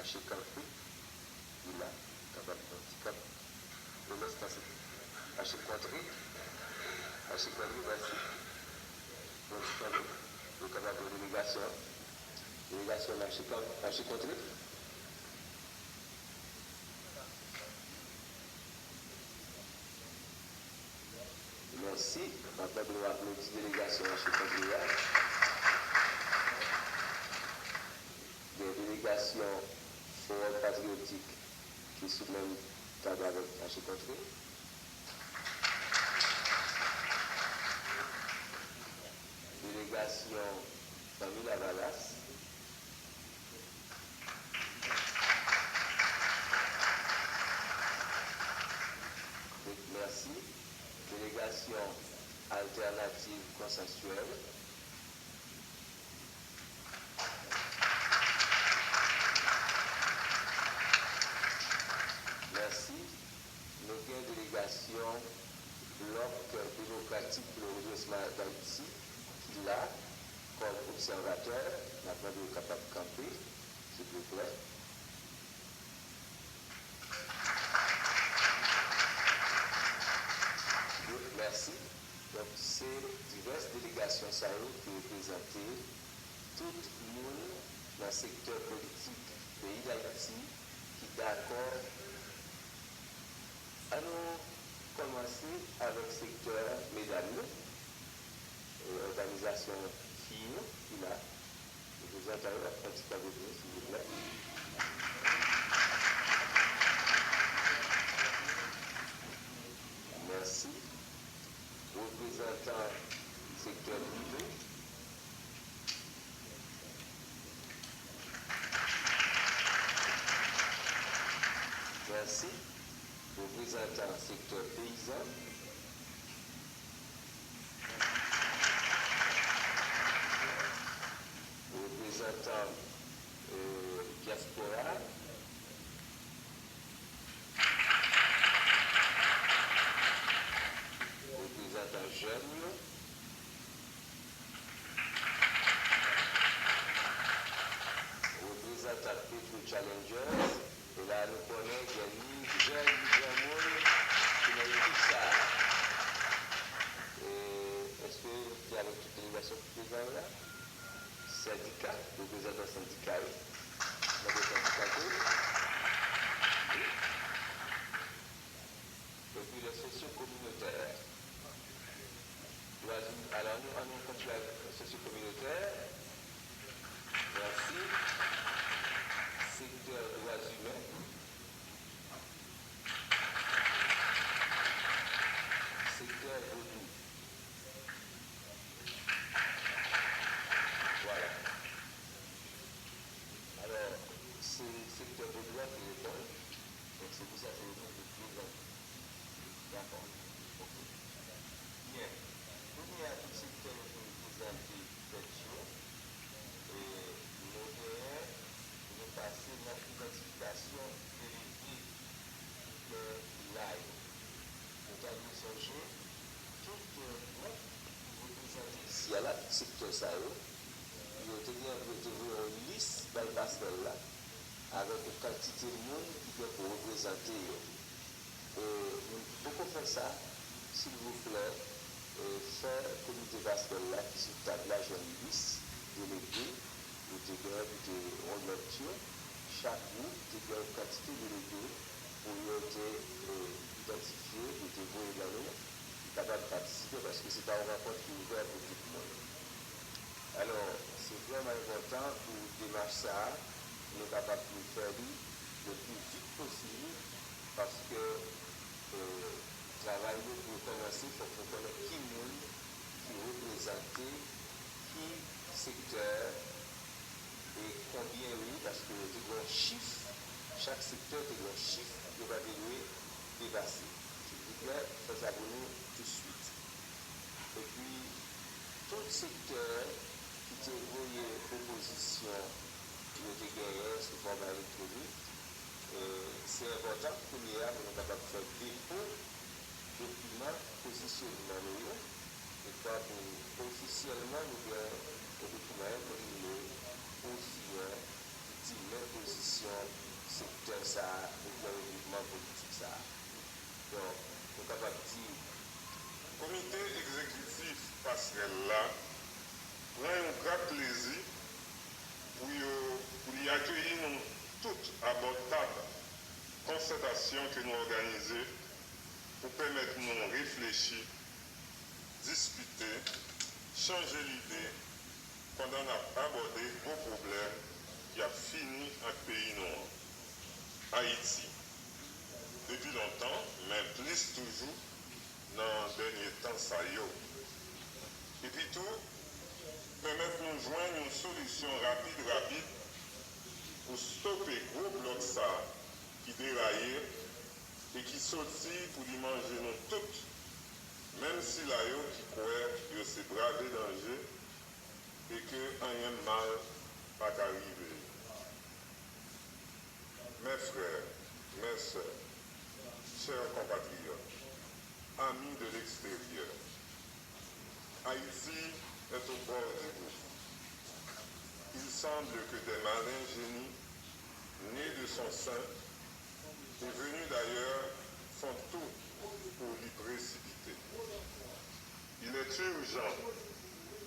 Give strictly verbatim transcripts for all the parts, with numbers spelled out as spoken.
Mache kanpe, li la, kapab pran ti kanpe. Pou lenstan, se mache kontre, mache kontre, mèsi. Pran ti kanpe. Yo kapab pran delegasyon. Delegasyon mache kanpe, mache kontre. Mèsi. M ap mande nou aplodi delegasyon an sou kontre a. Gen delegasyon Fowòm Patriyotik ki sou menm tab avèk Mache Kontre. Delegasyon Fanmi Lavalas. Mèsi. Delegasyon Altènativ Konsansyèl. Mèsi. Nou gen delegasyon Blòk Demokratik pou le Redressement d'Haïti ki la kòm obsèvatè. N ap mande yo kapab kanpe, silvouplè. Mèsi. Donk, se divès delegasyon sa yo ki reprezante tout moun nan sektè politik peyi Dayiti ki dakò. Ann nou kòmanse avèk sektè medam yo, e, òganizasyon fi yo ki la. Reprezantan yo ap pran ti kanpe pou nou, silvouplè. Mèsi. Reprezantan sektè prive. Mèsi. Reprezantan sektè peyizan. Reprezantan, e, dyaspora. Reprezantan jèn yo. Reprezantan Petro Challengers. E la, nou konnen gen ni jèn, ni granmoun ki nan ekip sa a. E, èske se avèk tout delegasyon ki prezan yo la? Sendika, reprezantan sendika yo. Mande sendika tou. Epi le sosyo-kominotè. Dwa im-, alò, ann nou, ann nou kontinye ak sosyo-kominotè. Mèsi. Sektè dwa imen. Sektè vodou. Vwala. Alò, se sektè vodou a ki reponn. Donk, se pou sa se yo menm ki prezante. Dakò. Ok. Byen. Kounye a, tout sektè yo fin prezante tèt yo. E nou genyen pou nou pase nan idantifikasyon delege ki la yo. Nou ta dwe sonje, tout, e, gwoup ki reprezante isi a la, tout sektè sa yo, yo te gen, yo te voye yon lis bay pastè la, avèk yon kantite moun ki gen pou reprezante yo. E nou poko fè sa, silvouplè, e, fè komite pastè la ki sou tab la jwenn lis delege yo te gen pou te remèt yo. Chak gwoup te gen yon kantite delege pou yo te, e, idantifye, yo te voye ban nou, ki kapab patisipe, paske se pa yon rankont ki ouvè pou tout moun. Alò, se vrèman enpòtan pou demach sa a, pou nou kapab fè li le pli vit posib, paske, e, travay yo pou yo kòmanse, fòk nou konnen ki moun ki reprezante ki sektè e konbyen yo ye, paske yo te gen yon chif, chak sektè te gen yon chif yo pa te dwe depase. Silvouplè, fè sa pou nou touswit. Epi, tout sektè ki te voye pwopozisyon yo te genyen sou fòma elektwonik, e, se enpòtan kounye a pou nou kapab fè depo dokiman pozisyonman nou yo, dekwa pou ofisyèlman nou gen yon dokiman enprime, ofiyen, ki Di men pozisyon sektè sa a nan revèman politik sa a. Donk, nou kapab di. Komite egzekitif Pasrèl la pran yon gra plezi pou yo, pou li akeyi nou tout abò tab konsètasyon ke nou òganize pou pèmèt nou reflechi, diskite, chanje lide pandan n ap abòde gwo pwoblèm ki ap fini ak peyi nou an, Ayiti. Depi lontan, men plis toujou nan dènye tan sa yo. Epi tou, pèmèt nou jwenn yon solisyon rapid rapid pou stope gwo blòk sa ki deraye e ki soti pou li manje nou tout, menm sila yo ki kwè yo se brave danje e ke anyen mal pa ka rive yo. Mes frères, mes sœurs, chers compatriotes, amis de l'extérieur, Haïti est au bord du gouffre. Il semble que des malins génies, nés de son sein et venus d'ailleurs, font tout pour l'y précipiter. Il est urgent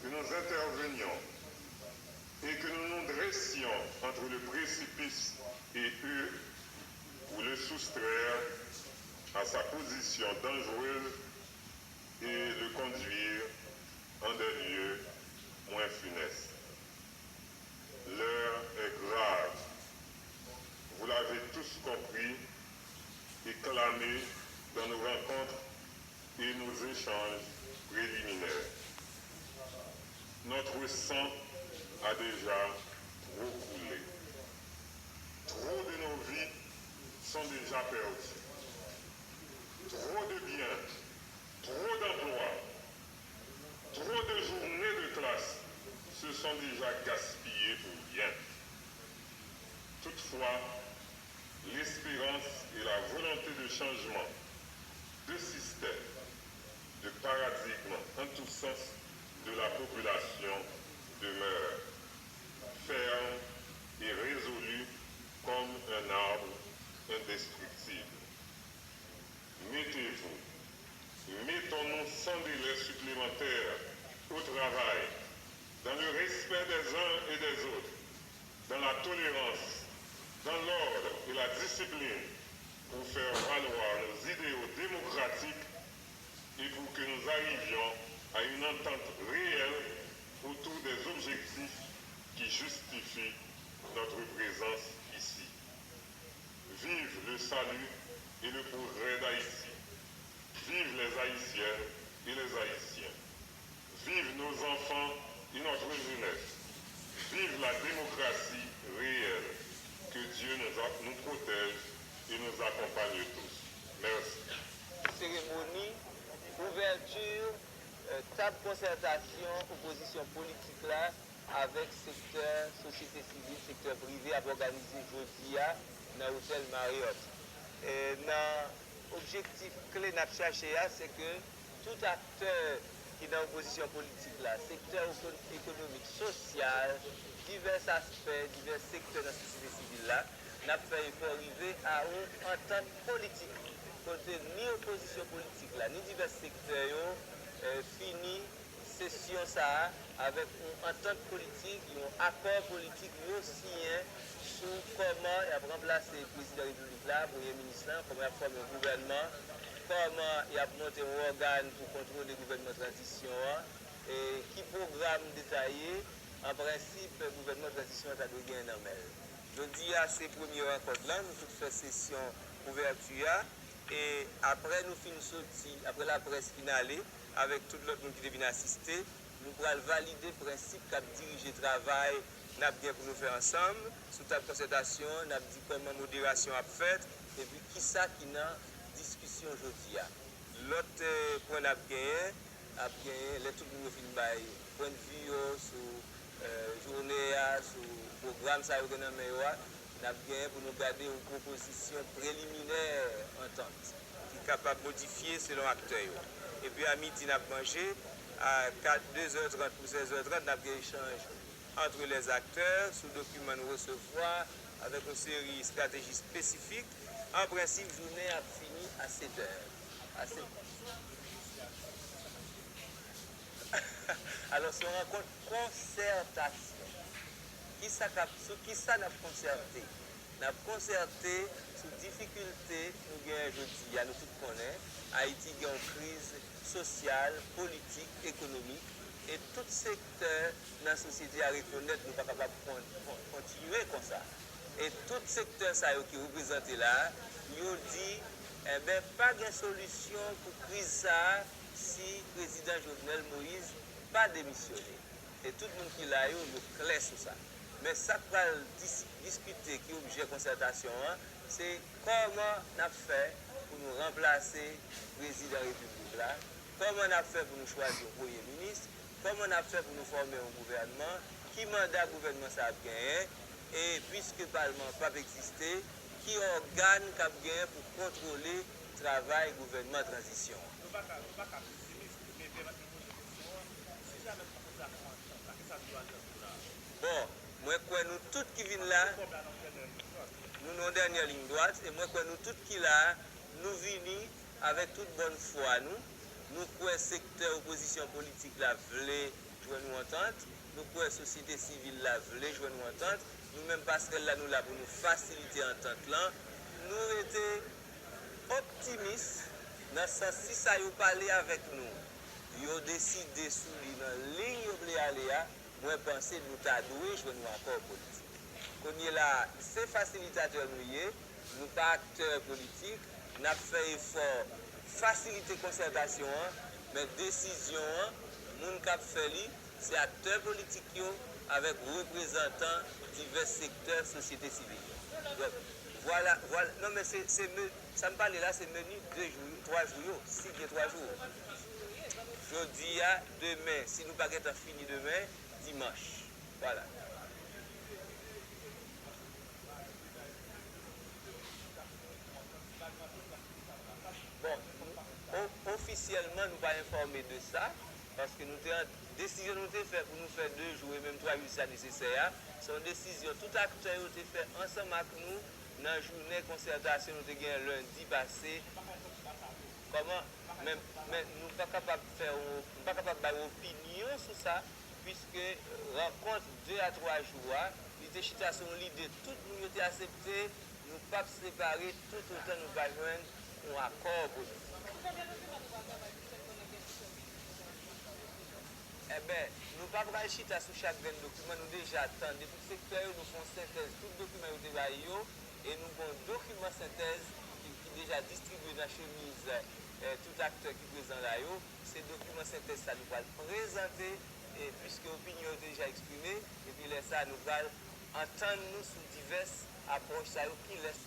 que nous intervenions et que nous nous dressions entre le précipice et eux pour le soustraire à sa position dangereuse et le conduire en des lieux moins funestes. L'heure est grave. Vous l'avez tous compris et clamé dans nos rencontres et nos échanges préliminaires. Notre sang a déjà trop coulé. Trop de nos vies sont déjà perdues. Trop de biens, trop d'emplois, trop de journées de classe se sont déjà gaspillées pour rien. Toutefois, l'espérance et la volonté de changement de système, de paradigme en tout sens de la population demeurent fermes et résolues comme un arbre indestructible. Mettez-vous, mettons-nous sans délai supplémentaire au travail, dans le respect des uns et des autres, dans la tolérance, dans l'ordre et la discipline, pour faire valoir nos idéaux démocratiques et pour que nous arrivions à une entente réelle autour des objectifs qui justifient notre présence ici. Vive le salut et le progrès d'Haïti. Vive les Haïtiennes et les Haïtiens. Vive nos enfants et notre jeunesse. Vive la démocratie réelle. Que Dieu nous, a- nous protège et nous accompagne tous. Merci. Seremoni ouvèti, eh, tab konsètasyon opozisyon politik la avèk sektè sosyete sivil, sektè prive ap òganize jodi a nan otèl Marriott. E nan objektif kle n ap chache a, se ke tout aktè ki nan opozisyon politik la, sektè oko-, ekonomik, sosyal, divès aspè, divès sektè nan sosyete sivil la, n ap fè efò rive a yon antant politik, kote ni opozisyon politik la, ni divès sektè yo, eh, fini sesyon sa a avèk yon antant politik, yon akò politik yo siyen sou kòman y ap ranplase prezidan repiblik la, premye minis lan, kòman y ap fòme yon gouvènman, kòman y ap monte yon ògàn pou kontwole gouvènman tranzisyon an, e ki pwogram detaye, an prensip, gouvènman tranzisyon an ta dwe gen nan men l. Jodi a, se premye rankont lan, nou tout fè sesyon ouvèti a, e apre nou fin soti, apre laprès fin ale, avèk tout lòt moun ki te vin asiste, nou pral valide prensip k ap dirije travay n ap gen pou nou fè ansanm. Sou tab konsètasyon an, n ap di kòman moderasyon ap fèt, epi kisa ki nan diskisyon jodi a. Lòt, eh, pwen n ap genyen, ap genyen, lè tout moun yo fin bay pwennvi yo sou, eh, jounen an, sou pwogram sa yo gen nan men yo a, n ap genyen pou nou gade yon pwopozisyon preliminè antant ki kapab modifye selon aktè yo. Epi a midi, n ap manje, a kat, de zè trant pou sèz è trant, n ap gen echanj entre les acteurs sou dokiman nou resevwa avèk yon seri estrateji espesifik. An prensip, jounen ap fini a sèt è. A sèt Alò, se yon rankont konsètasyon. Kisa k ap, sou kisa n ap konsète? N ap konsète sou difikilte nou genyen jodi a. Nou tout konnen Ayiti gen yon kriz sosyal, politik, ekonomik, e tout sektè nan sosyete a rekonèt nou pa kapab kon- kon- kontinye konsa. E tout sektè sa yo ki reprezante la a, yo di, enben, pa gen solisyon pou kriz sa a si prezidan Jovenel Moïse pa demisyone. E tout moun ki la yo, yo klè sou sa. Men sa k pral dis- diskite, ki objè konsètasyon an, se kòman n ap fè pou nou ranplase prezidan repiblik la, kòman n ap fè pou nou chwazi yon premye minis, kòman n ap fè pou nou fòme yon gouvènman, ki manda gouvènman sa ap genyen, e piske palman an p ap egziste, ki ògàn k ap genyen pou kontwole travay gouvènman tranzisyon an. Nou pa ka, nou pa ka pesimis, men vèman ki poze kesyon an, si jamè nou pa poze aksyon ansanm, sa ki sa nou dwe al tankou la? Bon, mwen kwè nou tout ki vin la, nou nan dènye liy dwat, e mwen kwè nou tout ki la, nou vini avèk tout bòn fwa nou. Nou kwè sektè opozisyon politik la vle jwenn yon antant. Nou kwè sosyete sivil la vle jwenn yon antant. Nou menm pasrèl la, nou la pou nou fasilite antant lan. Nou rete optimis nan sans si sa yo pale avèk nou, yo deside sou li nan liy yo vle ale a, mwen panse nou ta dwe jwenn yon akò politik. Kounye la a, se fasilitatè nou ye, nou pa aktè politik, n ap fè efò fasilite konsètasyon an, men desizyon an, moun k ap fè li, se aktè politik yo avèk reprezantan divès sektè sosyete sivil yo. Donk, vwala, vwala, non, men se, se men, sa m pale la, se meni de jou, twa jou yo, si gen twa jou. Jodi a, demen, si nou pa gentan fini demen, dimanch. Vwala. Bon, o- ofisyèlman, nou pa enfòme de sa, paske nou te an- desizyon nou te fè pou nou fè de jou e menm twa jou si sa nesesè a, se yon desizyon tout aktè yo te fè ansanm ak nou nan jounen konsètasyon nou te genyen lendi pase. Kòman? Men, men nou pa kapab fè yon, nou pa kapab bay opinyon sou sa, piske rankont de a twa jou a, li te chita sou yon lide tout moun yo te aksepte, nou p ap separe toutotan nou pa jwenn yon akò politik. Enben, nou pa pral chita sou chak grenn dokiman, nou deja tande tout sektè yo, nou fè yon sentèz tout dokiman yo te bay yo, e nou gen yon dokiman sentèz ki, ki deja distribye nan chemiz, eh, tout aktè ki prezan la yo. Se dokiman sentèz sa nou pral prezante, e piske opinyon yo te deja eksprime, epi lè sa a, nou pral antann nou sou divès apwòch sa yo, kilès